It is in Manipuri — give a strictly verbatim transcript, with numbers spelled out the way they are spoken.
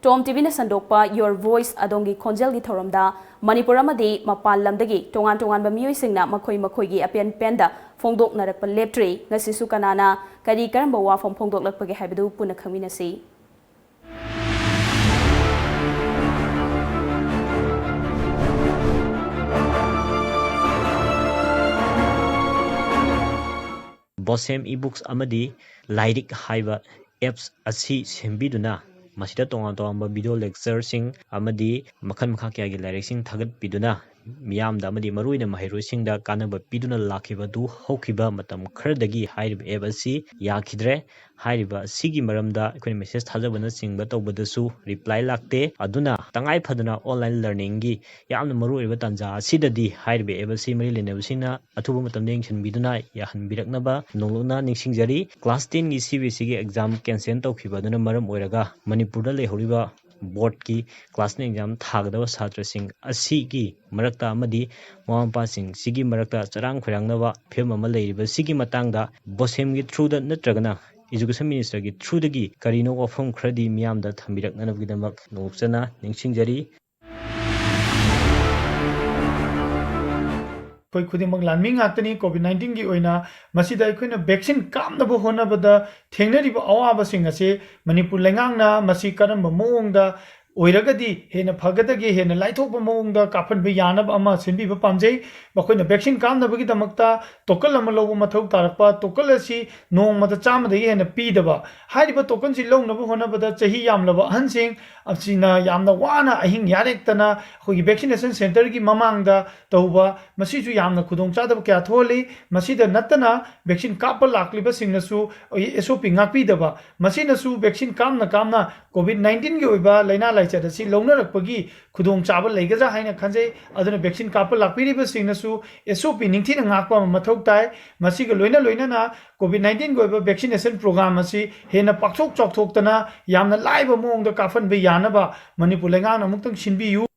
ꯇꯣꯝ ꯇꯤꯚꯤꯅ ꯁꯟꯗꯣꯛꯄ Your Voice, ꯑꯗꯣꯝꯒꯤ ꯈꯣꯟꯖꯦꯜꯒꯤ ꯊꯧꯔꯝꯗ ꯃꯅꯤꯄꯨꯔ ꯑꯃꯗꯤ ꯃꯄꯥꯟ ꯂꯝꯗꯒꯤ ꯇꯣꯉꯥꯟ ꯇꯣꯉꯥꯟꯕ ꯃꯤꯑꯣꯏꯁꯤꯡꯅ ꯃꯈꯣꯏ ꯃꯈꯣꯏꯒꯤ ꯑꯄꯦꯟ ꯄꯦꯟꯗ ꯐꯣꯡꯗꯣꯛꯅꯔꯛꯄ ꯂꯦꯞꯇ꯭ꯔꯤ꯫ ꯉꯁꯤꯁꯨ ꯀꯅꯥꯅ ꯀꯔꯤ ꯀꯔꯝꯕ ꯋꯥꯐꯝ ꯐꯣꯡꯗꯣꯛꯂꯛꯄꯒꯦ ꯍꯥꯏꯕꯗꯨ ꯄꯨꯟꯅ ꯈꯪꯃꯤꯟꯅꯁꯤ꯫ ꯕꯣꯁꯦꯝ ebooks ꯑꯃꯗꯤ ꯂꯥꯏꯔꯤꯛ ꯍꯥꯏꯕ apps ꯑꯁꯤ ꯁꯦꯝꯕꯤꯗꯨꯅ ꯃꯁꯤꯗ ꯇꯣꯉꯥꯟ ꯇꯣꯉꯥꯟꯕ video lectureꯁꯤꯡ ꯑꯃꯗꯤ ꯃꯈꯜ ꯃꯈꯥ ꯀꯌꯥꯒꯤ ꯂꯥꯏꯔꯤꯛꯁꯤꯡ ꯊꯥꯒꯠꯄꯤꯗꯨꯅ ꯃꯤꯌꯥꯝꯗ ꯑꯃꯗꯤ ꯃꯔꯨꯑꯣꯏꯅ ꯃꯍꯩꯔꯣꯏꯁꯤꯡꯗ ꯀꯥꯟꯅꯕ ꯄꯤꯗꯨꯅ ꯂꯥꯛꯈꯤꯕ ꯑꯗꯨ ꯍꯧꯈꯤꯕ ꯃꯇꯝ ꯈꯔꯗꯒꯤ ꯍꯥꯏꯔꯤꯕ app ꯑꯁꯤ ꯌꯥꯈꯤꯗ꯭ꯔꯦ꯫ ꯍꯥꯏꯔꯤꯕ ꯑꯁꯤꯒꯤ ꯃꯔꯝꯗ ꯑꯩꯈꯣꯏꯅ message ꯊꯥꯖꯕꯅꯆꯤꯡꯕ ꯇꯧꯕꯗꯁꯨ reply ꯂꯥꯛꯇꯦ꯫ ꯑꯗꯨꯅ ꯇꯉꯥꯏ ꯐꯗꯅ online learningꯒꯤ ꯌꯥꯝꯅ ꯃꯔꯨꯑꯣꯏꯕ ꯇꯥꯟꯖꯥ ꯑꯁꯤꯗꯗꯤ ꯍꯥꯏꯔꯤꯕ app ꯑꯁꯤ ꯃꯔꯤ ꯂꯩꯅꯕꯁꯤꯡꯅ ꯑꯊꯨꯕ ꯃꯇꯝꯗ ꯌꯦꯡꯁꯤꯟꯕꯤꯗꯨꯅ ꯌꯥꯍꯟꯕꯤꯔꯛꯅꯕ ꯅꯣꯡꯂꯨꯛꯅ ꯅꯤꯡꯁꯤꯡꯖꯔꯤ꯫ Class tenꯒꯤ CBSEꯒꯤ exam cancel ꯇꯧꯈꯤꯕ ꯑꯗꯨꯅ ꯃꯔꯝ ꯑꯣꯏꯔꯒ ꯃꯅꯤꯄꯨꯔꯗ ꯂꯩꯍꯧꯔꯤꯕ boardꯀꯤ class ten exam ꯊꯥꯒꯗꯕ ꯁꯥꯇ꯭ꯔꯁꯤꯡ ꯑꯁꯤꯒꯤ ꯃꯔꯛꯇ ꯑꯃꯗꯤ ꯃꯃꯥ ꯃꯄꯥꯁꯤꯡꯁꯤꯒꯤ ꯃꯔꯛꯇ ꯆꯔꯥꯡ ꯈꯣꯏꯔꯥꯡꯅꯕ ꯐꯤꯕꯝ ꯑꯃ ꯂꯩꯔꯤꯕꯁꯤꯒꯤ ꯃꯇꯥꯡꯗ ꯕꯣꯁꯦꯝꯒꯤ throughꯗ ꯅꯠꯇ꯭ꯔꯒꯅ education ministerꯒꯤ throughꯗꯒꯤ ꯀꯔꯤꯅꯣ ꯋꯥꯐꯝ ꯈꯔꯗꯤ ꯃꯤꯌꯥꯝꯗ ꯊꯝꯕꯤꯔꯛꯅꯕꯒꯤꯗꯃꯛ ꯅꯣꯡꯂꯨꯛꯆꯅ ꯅꯤꯡꯁꯤꯡꯖꯔꯤ꯫ ꯑꯩꯈꯣꯏ ꯈꯨꯗꯤꯡꯃꯛ ꯂꯥꯟꯃꯤ ꯉꯥꯛꯇꯅꯤ꯫ COVID nineteenꯒꯤ ꯑꯣꯏꯅ ꯃꯁꯤꯗ ꯑꯩꯈꯣꯏꯅ vaccine ꯀꯥꯞꯅꯕ ꯍꯣꯠꯅꯕꯗ ꯊꯦꯡꯅꯔꯤꯕ ꯑꯋꯥꯕꯁꯤꯡ ꯑꯁꯤ ꯃꯅꯤꯄꯨꯔ ꯂꯩꯉꯥꯛꯅ ꯃꯁꯤ ꯀꯔꯝꯕ ꯃꯑꯣꯡꯗ ꯑꯣꯏꯔꯒꯗꯤ ꯍꯦꯟꯅ ꯐꯒꯗꯒꯦ, ꯍꯦꯟꯅ ꯂꯥꯏꯊꯣꯛꯄ ꯃꯑꯣꯡꯗ ꯀꯥꯞꯍꯟꯕ ꯌꯥꯅꯕ ꯑꯃ ꯁꯤꯟꯕꯤꯕ ꯄꯥꯝꯖꯩ꯫ ꯃꯈꯣꯏꯅ vaccine ꯀꯥꯞꯅꯕꯒꯤꯗꯃꯛꯇ token ꯑꯃ ꯂꯧꯕ ꯃꯊꯧ ꯇꯥꯔꯛꯄ, token ꯑꯁꯤ ꯅꯣꯡꯃꯗ ꯆꯥꯝꯃꯗꯒꯤ ꯍꯦꯟꯅ ꯄꯤꯗꯕ, ꯍꯥꯏꯔꯤꯕ tokenꯁꯤ ꯂꯧꯅꯕ ꯍꯣꯠꯅꯕꯗ ꯆꯍꯤ ꯌꯥꯝꯂꯕ ꯑꯍꯟꯁꯤꯡ ꯑꯁꯤꯅ ꯌꯥꯝꯅ ꯋꯥꯅ ꯑꯍꯤꯡ ꯌꯥꯔꯦꯛꯇꯅ ꯑꯩꯈꯣꯏꯒꯤ vaccination centreꯒꯤ ꯃꯃꯥꯡꯗ ꯇꯧꯕ, ꯃꯁꯤꯁꯨ ꯌꯥꯝꯅ ꯈꯨꯗꯣꯡꯆꯥꯗꯕ ꯀꯌꯥ ꯊꯣꯛꯍꯜꯂꯤ꯫ ꯃꯁꯤꯗ ꯅꯠꯇꯅ vaccine ꯀꯥꯞꯄ ꯂꯥꯛꯂꯤꯕꯁꯤꯡꯅꯁꯨ SOP ꯉꯥꯛꯄꯤꯗꯕ, ꯃꯁꯤꯅꯁꯨ vaccine ꯀꯥꯞꯅ ꯀꯥꯞꯅ COVID nineteenꯒꯤ ꯑꯣꯏꯕ ꯂꯥꯏꯅꯥ ꯂꯥꯏꯆꯠ ꯑꯁꯤ ꯂꯧꯅꯔꯛꯄꯒꯤ ꯈꯨꯗꯣꯡꯆꯥꯕ ꯂꯩꯒꯗ꯭ꯔꯥ ꯍꯥꯏꯅ ꯈꯟꯖꯩ꯫ ꯑꯗꯨꯅ vaccine ꯀꯥꯞꯄ ꯂꯥꯛꯄꯤꯔꯤꯕꯁꯤꯡꯅꯁꯨ SOP ꯅꯤꯡꯊꯤꯅ ꯉꯥꯛꯄ ꯑꯃ ꯃꯊꯧ ꯇꯥꯏ꯫ ꯃꯁꯤꯒ ꯂꯣꯏꯅ ꯂꯣꯏꯅꯅ COVID nineteenꯒꯤ ꯑꯣꯏꯕ vaccination program ꯑꯁꯤ ꯍꯦꯟꯅ ꯄꯥꯛꯊꯣꯛ ꯆꯥꯎꯊꯣꯛꯇꯅ ꯌꯥꯝꯅ ꯂꯥꯏꯕ ꯃꯑꯣꯡꯗ ꯀꯥꯞꯍꯟꯕ ꯌꯥꯅꯕ ꯃꯅꯤꯄꯨꯔ ꯂꯩꯉꯥꯛꯅ ꯑꯃꯨꯛꯇꯪ ꯁꯤꯟꯕꯤꯌꯨ꯫